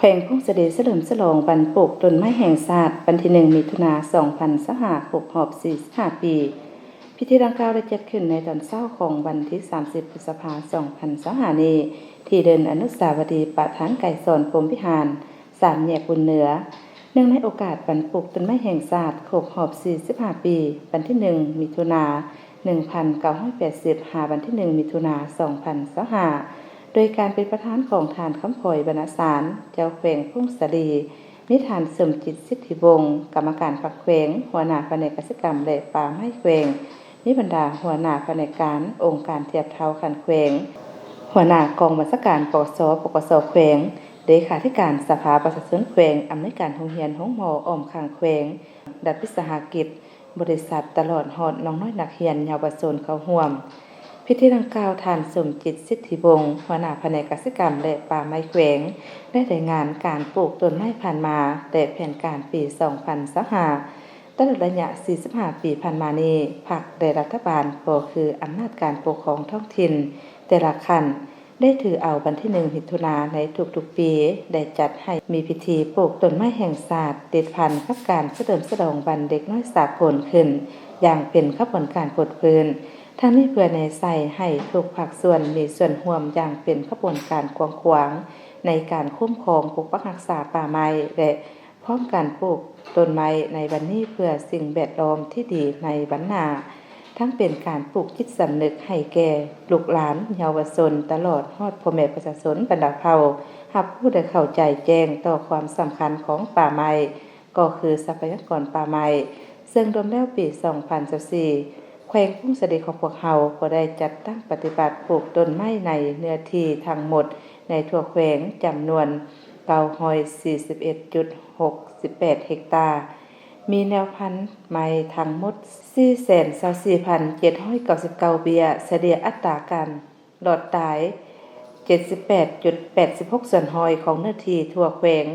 ແຂວງຜົ້ງສາລີສະເຫຼີມສະຫຼອງວັນປູກຕົ້ນໄມ້ແຫ່ງຊາດ ວັນທີໜຶ່ງ ມິຖຸນາ ສອງພັນຊາວຫ້າ ຄົບຮອບສີ່ສິບຫ້າປີ. ພິທີດັ່ງກ່າວໄດ້ຈັດຂຶ້ນໃນຕອນເຊົ້າຂອງວັນທີສາມສິບ ພຶດສະພາ ສອງພັນຊາວຫ້ານີ້ ທີ່ເດີ່ນອະນຸສາວະດີປະທານໄກສອນ ພົມວິຫານ ສາມແຍກບຸນເໜືອ. ເນື່ອງໃນໂອກາດວັນປູກຕົ້ນໄມ້ແຫ່ງຊາດ ຄົບຮອບສີ່ສິບຫ້າປີ ວັນທີໜຶ່ງ ມິຖຸນາ ໜຶ່ງພັນເກົ້າຮ້ອຍແປດສິບ ຫາວັນທີໜຶ່ງ ມິຖຸນາ ສອງພັນຊາວຫ້າ ໂດຍການເປັນປະທານຂອງທ່ານ ຄຳພອຍ ວັນນະສານ ເຈົ້າແຂວງຜົ້ງສາລີ, ມີທ່ານ ສົມຈິດ ສິດທິວົງ ກຳມະການພັກແຂວງ, ຫົວໜ້າພະແນກກະສິກຳ ແລະ ປ່າໄມ້ແຂວງ, ມີບັນດາຫົວໜ້າພະແນກການ, ອົງການທຽບເທົ່າຂັ້ນແຂວງ, ຫົວໜ້າກອງບັນຊາການ ປກສ, ປກສ ແຂວງ, ເລຂາທິການສະພາປະຊາຊົນແຂວງ, ອຳນວຍການໂຮງຮຽນໂຮງໝໍອ້ອມຂ້າງແຂວງ, ລັດວິສາຫະກິດ, ບໍລິສັດ ຕະຫຼອດຮອດນ້ອງນ້ອຍນັກຮຽນເຍົາວະຊົນເຂົ້າຮ່ວມ. ພິທີດັ່ງກ່າວ, ທ່ານ ສົມຈິດ ສິດທິວົງ ຫົວໜ້າພະແນກກະສິກຳ ແລະ ປ່າໄມ້ແຂວງ ໄດ້ລາຍງານການປູກຕົ້ນໄມ້ຜ່ານມາ ແລະ ແຜນການປີສອງພັນຊາວຫ້າ. ຕະຫຼອດໄລຍະສີ່ສິບຫ້າປີຜ່ານມານີ້, ພັກ ແລະ ລັດຖະບານ ກໍຄືອຳນາດການປົກຄອງທ້ອງຖິ່ນແຕ່ລະຂັ້ນ ໄດ້ຖືເອົາວັນທີໜຶ່ງ ມິຖຸນາໃນທຸກໆປີ ໄດ້ຈັດໃຫ້ມີພິທີປູກຕົ້ນໄມ້ແຫ່ງຊາດ ຕິດພັນກັບການສະເຫຼີມສະຫຼອງວັນເດັກນ້ອຍສາກົນຂຶ້ນຢ່າງເປັນຂະບວນການຟົດຟື້ນ. ທັງນີ້ເພື່ອແນໃສ່ໃຫ້ທຸກພາກສ່ວນມີສ່ວນຮ່ວມຢ່າງເປັນຂະບວນການກວ້າງຂວາງ ໃນການຄຸ້ມຄອງປົກປັກຮັກສາປ່າໄມ້ ແລະ ພ້ອມການປູກຕົ້ນໄມ້ໃນວັນນີ້ເພື່ອສິ່ງແວດລ້ອມທີ່ດີໃນວັນໜ້າ, ທັງເປັນການປູກຈິດສຳນຶກໃຫ້ແກ່ລູກຫຼານ, ເຍົາວະຊົນ, ຕະຫຼອດຮອດພໍ່ແມ່ປະຊາຊົນບັນດາເຜົ່າ ຮັບຮູ້ ແລະ ເຂົ້າໃຈແຈ້ງຕໍ່ຄວາມສຳຄັນຂອງປ່າໄມ້ ກໍຄືຊັບພະຍາກອນປ່າໄມ້. ເຊິ່ງລວມແລ້ວປີສອງພັນຊາວສີ່ ແຂວງຜົ້ງສາລີຂອງພວກເຮົາກໍໄດ້ຈັດຕັ້ງປະຕິບັດປູກຕົ້ນໄມ້ໃນເນື້ອທີ່ທັງໝົດໃນທົ່ວແຂວງຈຳນວນເກົ້າຮ້ອຍສີ່ສິບເອັດຈຸດຫົກສິບແປດເຮັກຕາ, ມີແນວພັນໄມ້ທັງໝົດສີ່ແສນຊາວສີ່ພັນເຈັດຮ້ອຍເກົ້າສິບເກົ້າເບ້ຍ, ສະເລ່ຍອັດຕາການລອດຕາຍເຈັດສິບແປດຈຸດແປດສິບຫົກສ່ວນຮ້ອຍຂອງເນື້ອທີ່ທົ່ວແຂວງ.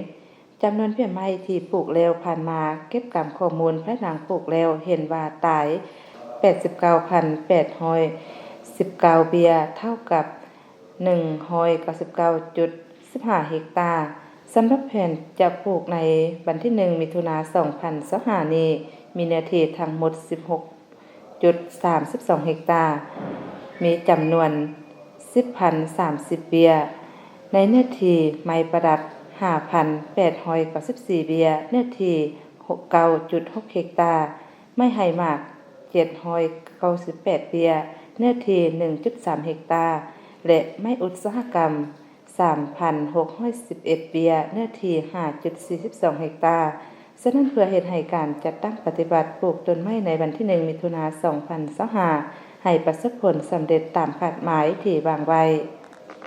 ຈຳນວນເບ້ຍໄມ້ທີ່ປູກແລ້ວຜ່ານມາ ເກັບກຳຂໍ້ມູນພາຍຫຼັງປູກແລ້ວເຫັນວ່າຕາຍແປດສິບເກົ້າພັນແປດຮ້ອຍສິບເກົ້າເບ້ຍ, ເທົ່າກັບໜຶ່ງຮ້ອຍເກົ້າສິບເກົ້າຈຸດສິບຫ້າເຮັກຕາ. ສຳລັບແຜນຈະປູກໃນວັນທີໜຶ່ງ ມິຖຸນາ ສອງພັນຊາວຫ້ານີ້ ມີເນື້ອທີ່ທັງໝົດສິບຫົກຈຸດສາມສິບສອງເຮັກຕາ, ມີຈຳນວນສິບພັນສາມສິບເບ້ຍ, ໃນເນື້ອທີ່ໄມ້ປະດັບຫ້າພັນແປດຮ້ອຍເກົ້າສິບສີ່ເບ້ຍ, ເນື້ອທີ່ເກົ້າຈຸດຫົກເຮັກຕາ, ໄມ້ໃຫ້ໝາກເຈັດຮ້ອຍເກົ້າສິບແປດເບ້ຍ, ເນື້ອທີ່ໜຶ່ງຈຸດສາມເຮັກຕາ ແລະ ໄມ້ອຸດສາຫະກຳ ສາມພັນຫົກຮ້ອຍສິບເອັດເບ້ຍ, ເນື້ອທີ່ຫ້າຈຸດສີ່ສິບສອງເຮັກຕາ. ສະນັ້ນ, ເພື່ອເຮັດໃຫ້ການຈັດຕັ້ງປະຕິບັດປູກຕົ້ນໄມ້ໃນວັນທີໜຶ່ງ ມິຖຸນາ ສອງພັນຊາວຫ້າ ໃຫ້ປະສົບຜົນສຳເລັດຕາມຄາດໝາຍທີ່ວາງໄວ້,